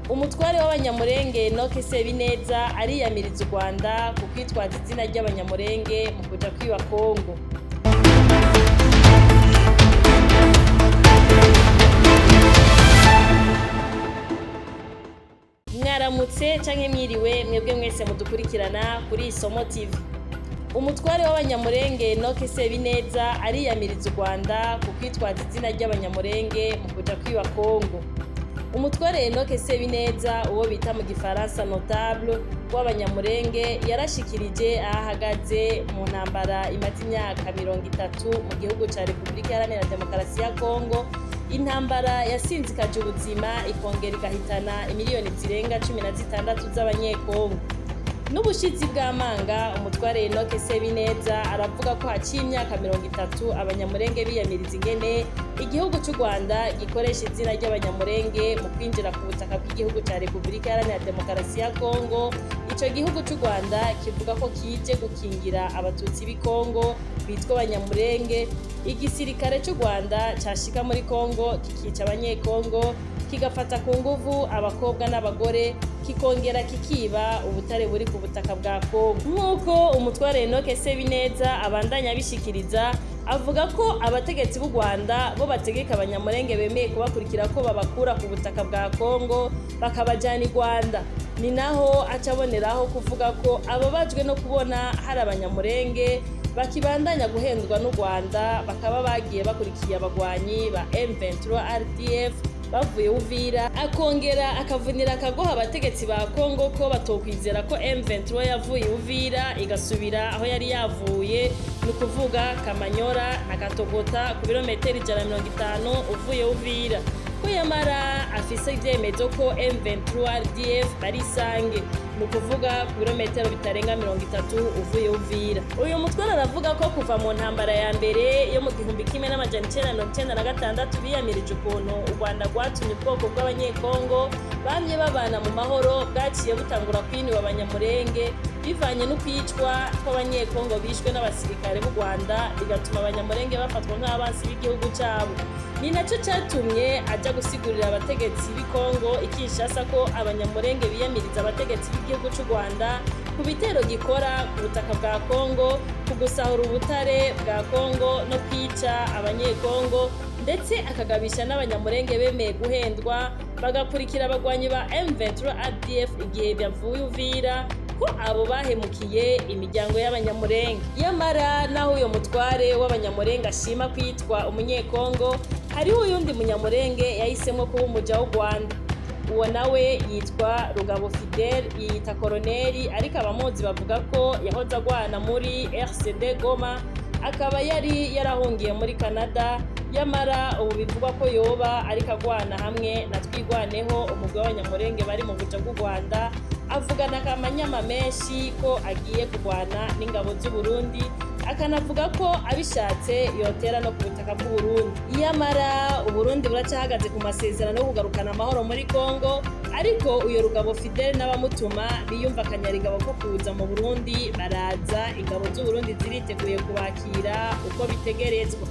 Umutware w'Abanyamurenge Enoch Sebineza ariyamiriza u Rwanda ku kwitwaza izina ry'Abanyamurenge mu kuja kwiba Kongo. Mwaramutse canke mwiriwe mwebwe mwese mudukurikirana kuri Isomo TV. Umutware w'Abanyamurenge Enoch Sebineza ariyamiriza u Rwanda ku kwitwaza izina ry'Abanyamurenge mu kuja kwiba Kongo. Umutware Enoch Sebineza, uwo bita mu gifaransa notable w'Abanyamurenge, yarashikirije aho ahagaze mu ntambara imaze imyaka 30 mu gihugu ca Repubulika Iharanira Demokarasi ya Kongo, intambara yasinzikaje ubuzima ikongera igahitana imiliyoni zirenga 16 z'Abanyekongo. N'ubushizi bw'amanga, umutware Enoch Sebineza aravuga ko haciye imyaka 30 Abanyamurenge biyamiriza ingene igihugu c'u Rwanda gikoresha izina ry'Abanyamurenge mu kwinjira ku butaka bw'igihugu ca Repubulika Iharanira Demokarasi ya Kongo. Ico gihugu c'u Rwanda kivuga ko kije gukingira Abatutsi b'i Kongo bitwa Abanyamurenge. Igisirikare c'u Rwanda cashika muri Kongo kikica Abanyekongo, kigafata ku nguvu abakobwa n'abagore, kikongera kikiba ubutare buri ku butaka bwa Kongo. Nk'uko umutware Enoch Sebineza abandanya abishikiriza, avuga ko abategetsi b'u Rwanda bo bategeka Abanyamurenge bemeye kubakurikira ko babakura ku butaka bwa Kongo bakabajana i Rwanda. Ni naho aca aboneraho kuvuga ko ababajwe no kubona hari Abanyamurenge bakibandanya guhendwa n'u Rwanda, bakaba bagiye bakurikiye abagwanyi ba M23 RDF bavuye Uvira. Akongera akavunira akagoha abategetsi ba Kongo ko batokwizera ko M23 yavuye Uvira igasubira aho yari yavuye, ni ukuvuga Kamanyora na Katogota ku birometero 150 uvuye Uvira, ko yamara afise ivyemezo ko M23 RDF bari Sange, ni ukuvuga ku birometero bitarenga 30 uvuye Uvira. Uyu mutware aravuga ko kuva mu ntambara ya mbere yo mu 1996 biyamirije ukuntu u Rwanda rwatumye ubwoko bw'Abanyekongo bamye babana mu mahoro bwaciye butangura kwiniwa Abanyamurenge, bivanye no kwicwa kw'Abanyekongo bishwe n'abasirikare b'u Rwanda, bigatuma Abanyamurenge bafatwa nk'abansi b'igihugu cabo. Ni naco catumye aja gusigurira abategetsi b'i Kongo i Kinshasa ko Abanyamurenge biyamiriza abategetsi b'igihugu c'u Rwanda ku bitero gikora ku butaka bwa Kongo, ku gusahura ubutare bwa Kongo no kwica Abanyekongo, ndetse akagabisha n'Abanyamurenge bemeye guhendwa bagakurikira abagwanyi ba M23 RDF igihe bavuye Uvira, ko abo bahemukiye imiryango y'Abanyamurenge. Yamara naho uyo mutware w'Abanyamurenge ashima kwitwa Umunyekongo, hariho uyundi Munyamurenge yahisemwo kuba umuja w'u Rwanda. Uwo nawe yitwa Rugabo Fidel, yiyita koroneri, ariko abamuzi bavuga ko yahoze agwana muri RCD Goma, akaba yari yarahungiye muri Canada. Yamara ubu bivugwa ko yoba ariko agwana hamwe na Twigwaneho, umugwi w'Abanyamurenge bari mu buja bw'u Rwanda. Avugana akamanyama menshi ko agiye kurwana n'ingabo z'u Burundi, akanavuga ko abishatse yotera no ku butaka bw'u Burundi. Iyamara Uburundi buracahagaze ku masezerano yo kugarukana amahoro muri Kongo, ariko uyo Rugabo Fidel n'abamutuma biyumva akanyarigabo ko kuza mu Burundi baraza, ingabo z'u Burundi ziriteguye kubakira uko bitegerezwa.